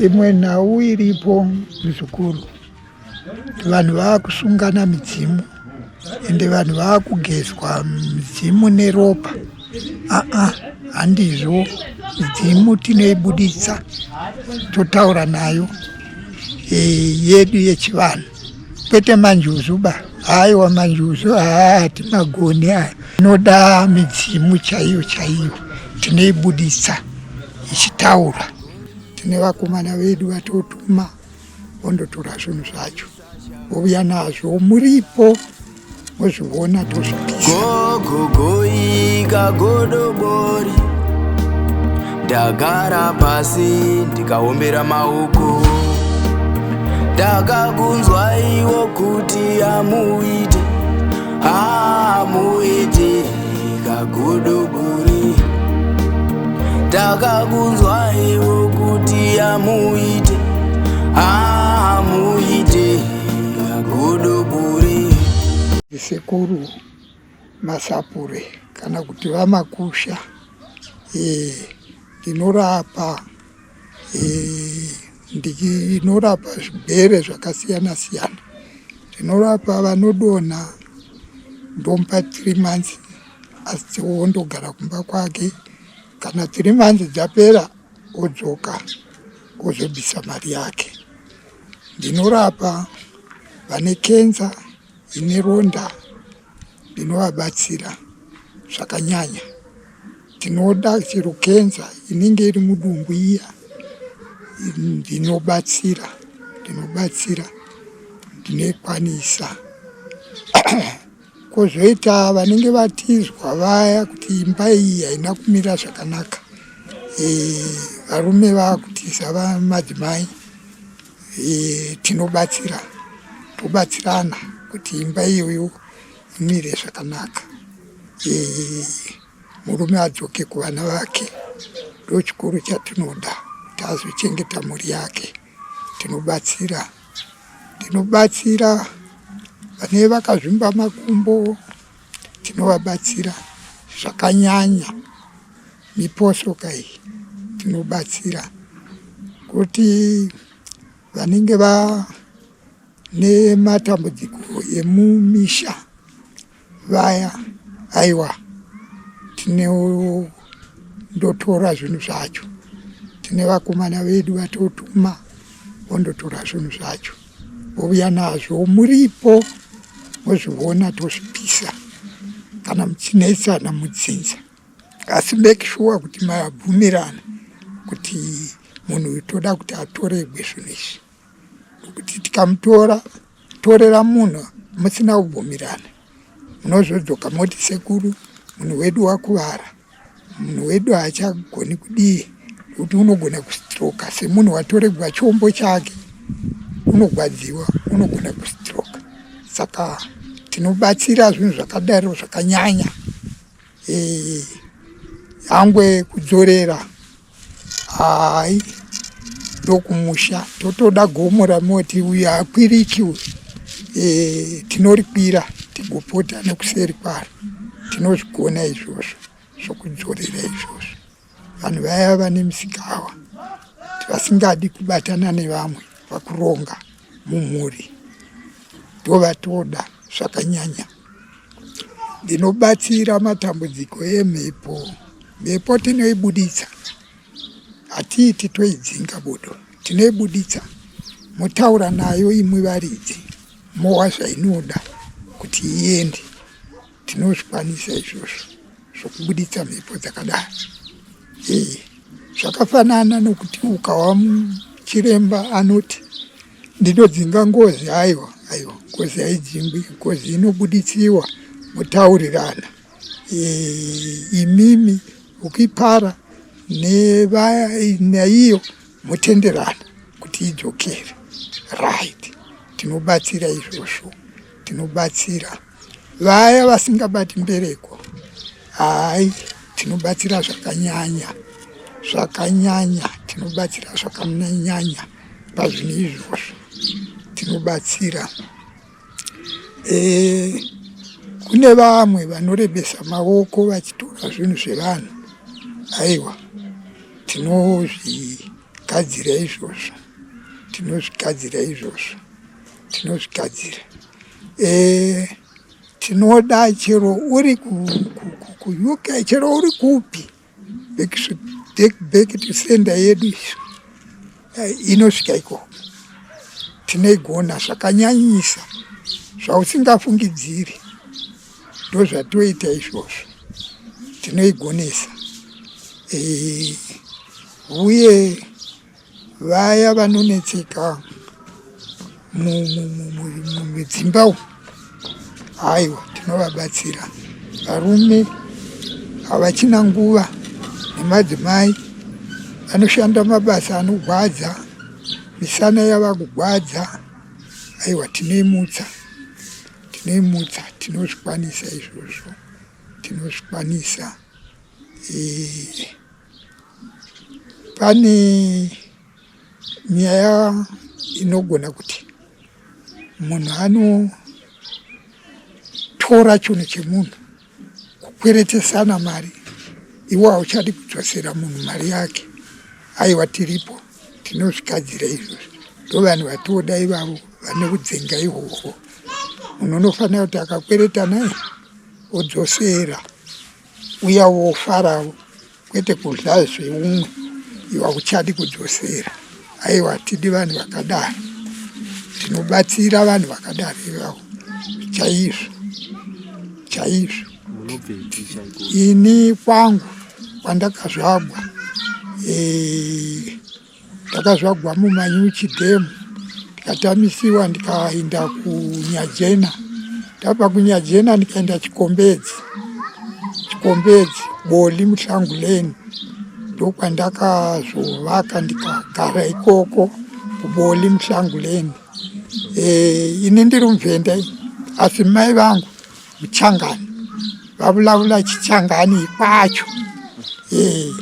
Imwe nhau iripo muzukuru, vanhu vakusungana midzimu ende vanhu vakugezwa midzimu neropa. Aa, handizvo. Midzimu tinoibuditsa totaura nayo e, yedu yechivanhu, kwete manjuzu ba. Haiwa, manjuzu haa hatimagoni aya. Inoda midzimu chaiyo chaiyo, tinoibuditsa ichitaura. Tine vakomana vedu vatotuma vondotora zvinhu zvacho vouya nazvo, muripo mozviona tozvipisa. Gogogoika godobori, ndagara pasi ndikaombera maoko, ndakakunzwa iwo kuti amuite, amuite kagodobori, ndakakunzwa iwo kuti amuite, amuite kagodobori. Sekuru Masapure kana kuti VaMakusha, ndinorapa ndinorapa zvigwere zvakasiyana siyana. Ndinorapa vanodonha, ndomupa 3 months asi wondogara kumba kwake. Kana 3 months dzapera odzoka ozobvisa mari yake. Ndinorapa vane kenza ine ronda, ndinovabatsira zvakanyanya. Tinoda chero kenza inenge iri mudumbu iya, ndinobatsira, ndinobatsira, ndinokwanisa. Kwozoita vanenge vatizwa vaya kuti imba iyi haina kumira zvakanaka, varume vakutiza madzimai, tinobatsira, tobatsirana kuti imba iyoyo imire zvakanaka, murume adzoke kuvana vake. Ndochikuru chatinoda kuti azochengeta mhuri yake. Tinobatsira, ndinobatsira vane vakazvimba makumbo, tinovabatsira zvakanyanya. Miposo kai tinobatsira kuti vanenge vane matambudziko emumisha vaya, aiwa, tinondotora zvinhu zvacho. Tine vakomana vedu vatotuma vondotora zvinhu zvacho vouya nazvo, muripo mozviona tozvipisa kana muchinetsana mudzinza. Asi make sure kuti mabvumirana kuti munhu uyu toda kuti atoregwe zvinhu izvi, nokuti tikamutora torera munhu musina kubvumirana, munozodzoka moti sekuru, munhu wedu wakuvara, munhu wedu haachagoni kudii, nokuti unogona kustroka semunhu watoregwa chombo chake, unogwadziwa, unogona kustroka. Saka tinobatsira zvinhu zvakadaro zvakanyanya. Yangwe kudzorera hai, ndokumusha totoda gomo ramoti uyu hakwiriki uyu, tinorikwira tigopota nekuseri kwaro. Tinozvigona izvozvo zvokudzorera izvozvo. Vanhu vaya vane misikawa vasingadi kubatana nevamwe pakuronga mumhuri ndovatoda zvakanyanya. Ndinobatsira matambudziko emhepo. Mhepo tinoibuditsa, hatiiti toidzinga bodo, tinoibuditsa motaura nayo imwi varidzi, mowa zvainoda kuti iende. Tinozvikwanisa izvozvo zvokubuditsa mhepo dzakadaro. Zvakafanana nokuti ukawa chiremba anoti ndinodzinga ngozi, aiwa aiwa, ngozi haidzingwi, ngozi inobuditsiwa motaurirana imimi ukipara naiyo motenderana kuti idzokere right. Tinobatsira izvozvo, tinobatsira vaya vasingabati mbereko, hai, tinobatsira zvakanyanya zvakanyanya, tinobatsira zvakanyanya pazvinhu izvozvo, tinobatsira. Kune vamwe vanorebesa maoko vachitora zvinhu zvevanhu, aiwa, tinozvi Tinozvigadzira izvozvo, tinozvigadzira izvozvo, tinozvigadzira. E, tinoda chero uri kuUK, chero uri kupi, back to sender yedu izvo inosvika ikoko. Tinoigona zvakanyanyisa zvausingafungidziri. Ndozvatoita izvozvo, tinoigonesa. E, uye vaya vanonetseka mudzimba umu, aiwa tinovabatsira. Varume havachina nguva nemadzimai vanoshanda mabasa anogwadza, misana yava kugwadza, aiwa tinoimutsa, tinoimutsa, tinozvikwanisa izvozvo, tinozvikwanisa. E, pane nyaya inogona kuti munhu anotora chinhu chemunhu kukweretesana mari iwe hauchadi kudzosera munhu mari yake aiwa tiripo tinozvigadzira izvozvo ndovanhu vatoda ivavo vane udzenga ihwohwo munhu unofanira kuti akakwereta naye odzosera uya wofarawo kwete kudya zveumwe iwe hauchadi kudzosera aiwa hatidi vanhu vakadaro tinobatsira vanhu vakadaro ivavo chaizvo chaizvo ini kwangu kwandakazvagwa eh, Ndakazvagwa muManyuchi Dam ndikatamisiwa ndikaenda kuNyajena. Ndabva kuNyajena ndikaenda Chikombedzi, Chikombedzi Boli Muhlanguleni ndokwandakazovaka ndikagara ikoko kuBoli Muhlanguleni. Eh, ini ndiri muvhenda asi mai vangu Muchangani vavulavula chichangani kwacho eh,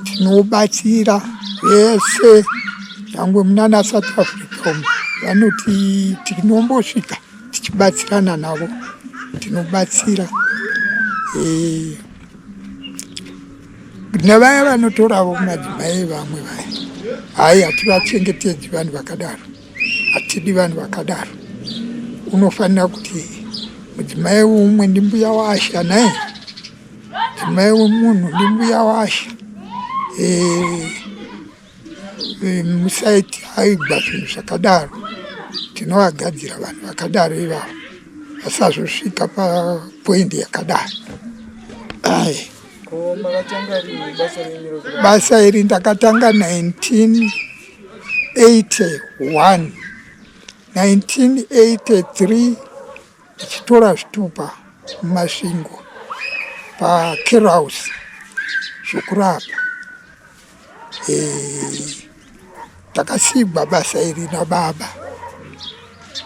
tinobatsira vese nyangwe munana South Africa umu vanoti tinombosvika tichibatsirana navo tinobatsira eh, nevaya vanotoravo madzimai vamwe vaya hayi hativachengetedzi vanhu vakadaro Hatidi vanhu vakadaro. Unofanira kuti mudzimai umwe ndimbuya washa naye mudzimai wemunhu ndimbuya washa eh, eh, musaiti aigwa zvinhu zvakadaro tinovagadzira vanhu vakadaro ivavo vasazosvika papoindi yakadaro aye basa iri ndakatanga 19 81 1983 ndichitora zvitupa muMasvingo paKerhouse zvokurapa. Ndakasiigwa basa iri nababa.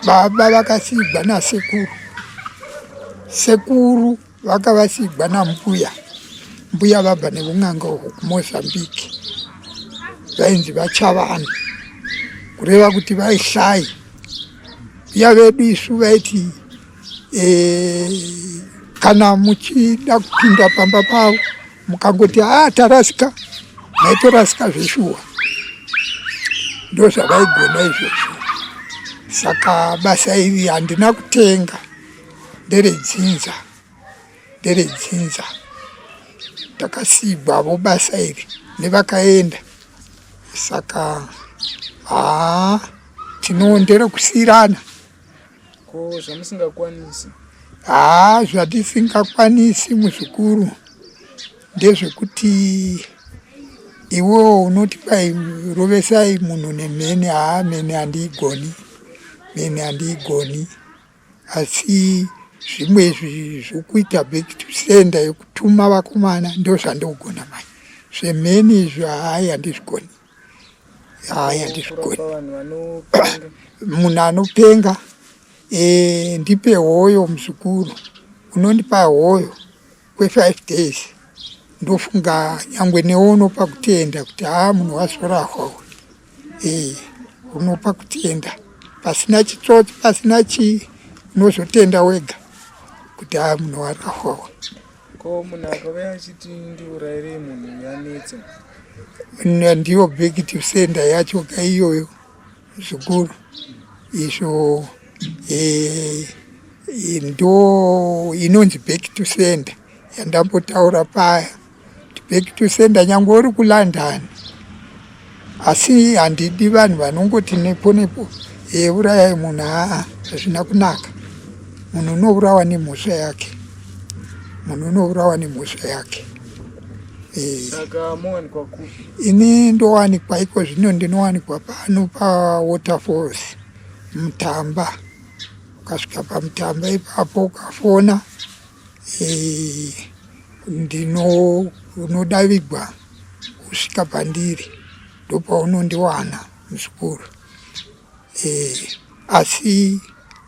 Baba vakasiigwa nasekuru. Sekuru Vakavasigwa nambuya, mbuya vabva neun'anga uhwu kuMozambique vainzi vaChavani kureva kuti vaihlai. Mbuya vedu isu vaiti e, kana muchida kupinda pamba pavo mukangoti a ah, tarasika maitorasika zveshuwa ndozvavaigona izvozvo saka basa iri handina kutenga nderedzinza nderedzinza takasiigwavo basa iri nevakaenda saka haa tino nderekusiirana ko zvamusingakwanisi haa zvatisingakwanisi muzukuru ndezvekuti iwewo unoti kwai rovesai munhu nemheni haa mheni handiigoni mheni handiigoni Asi zvimwe izvi zvokuita back to sender yekutuma vakomana ndozvandogona manje zvemheni izvo hayi handizvigoni hayi handizvigoni munhu anopenga e, ndipe hoyo muzukuru unondipa hoyo kwe5 days ndofunga nyangwe newe unopa kutenda kuti haa munhu wazorahwa uyu ee unopa kutenda pasina chitsotsi pasina chii unozotenda wega kuti haa munhu warahwa uyu ko munhu akauya achiti ndiurayirei munhu uyu anetsa Ndiyo back to sender yacho ka iyoyo zvikuru izvo e, ndo inonzi back to sender yandambotaura paya kuti back to sender nyange uri kuLondon, asi handidi vanhu vanongoti nepo nepo urayai munhu. Haa, hazvina kunaka. Munhu unourawa nemhosva yake, munhu unourawa nemhosva yake. Saka mowanikwa kupi? Ini ndowanikwa iko zvino, ndinowanikwa pano paWaterfalls, Mutamba. Ukasvika paMutamba ipapo ukafona, ndino unodavigwa kusvika pandiri, ndopaunondiwana muzukuru. Asi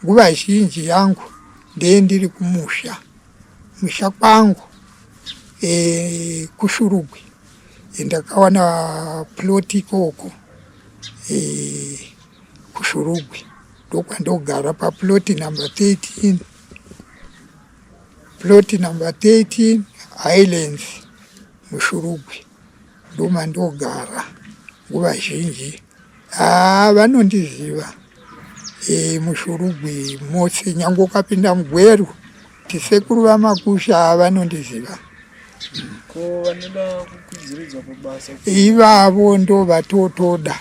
nguva zhinji yangu ndee ndiri kumusha, musha kwangu kuShurugwi. Ndakawana plot ikoko kuShurugwi, ndokwandogara paplot number 13, plot number 13, Highlands, muShurugwi, ndomandogara nguva zhinji. Haa, vanondiziva muShurugwi mose, nyange ukapinda muGweru tisekuru vaMakusha, vanondiziva. Ko vanoda kukwidziridzwa pabasa? Ivavo ndo vatotoda,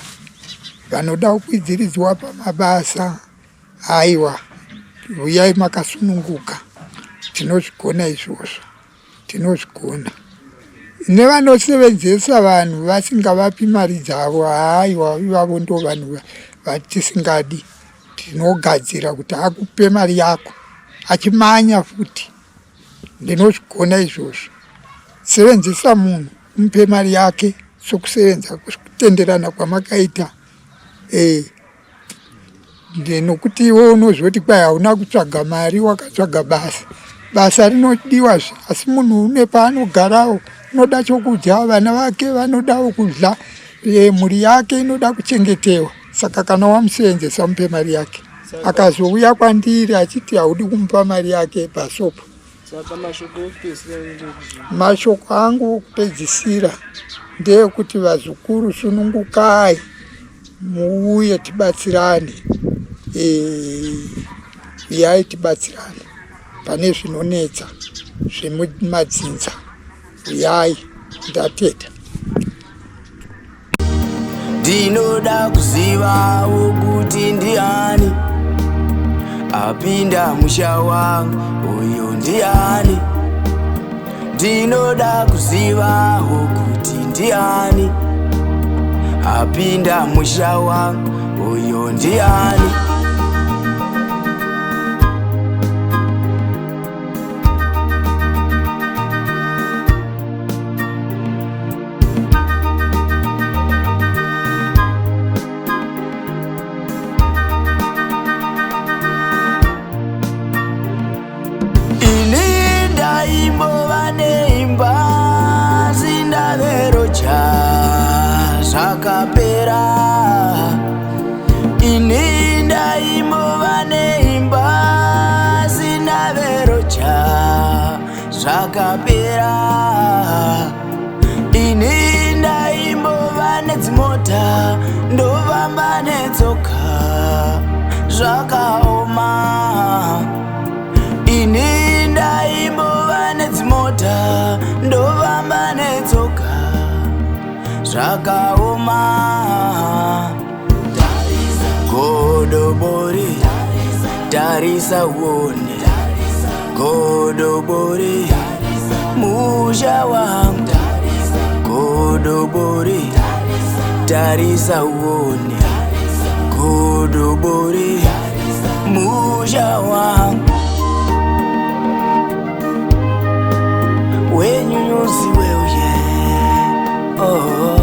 vanoda kukwidziridzwa pamabasa. Aiwa, uyai makasununguka, tinozvigona izvozvo, tinozvigona. Nevanosevenzesa vanhu vasingavapi mari dzavo, haiwa, ivavo ndo vanhu vatisingadi. Tinogadzira kuti akupe mari yako achimanya futi, ndinozvigona izvozvo. Sevenzesa munhu, umupe mari yake sokusevenza kutenderana kwamakaita. Nokuti iwe unozoti kwai hauna kutsvaga mari, wakatsvaga basa. Basa rinodiwazve, asi munhu une paanogarawo, unoda chokudya, vana vake vanodawo kudya, mhuri yake inoda kuchengetewa. Saka kana wamusevenzesa, mupe mari yake. Akazouya kwandiri achiti haudi kumupa mari yake, pasopo. Saka mashoko ekupedzisira ndekuti? Mashoko angu okupedzisira ndeyekuti vazukuru, sunungukai muuye tibatsirane. Uyai tibatsirane pane zvinonetsa zvemumadzinza, uyai. Ndateta. Ndinoda kuzivawo kuti ndiani apinda musha wangu, uyu ndiani. Ndinoda kuzivawo kuti ndiani apinda musha wangu, uyu ndiani. Ini ndaimbova neimba, zindaveroja, zvakapera. Ini ndaimbova neimba, zindaveroja, zvakapera. Ini ndaimbova nedzimota, ndovamba netsoka, zvakaoma. Ini ndaimbova nedzimota, ndovamba netsoka, zvakaoma. Godobori, tarisa uone, godobori, musha wangu. Godobori, tarisa uone, godobori, musha wangu. Wenyunyuzi weuye, oh.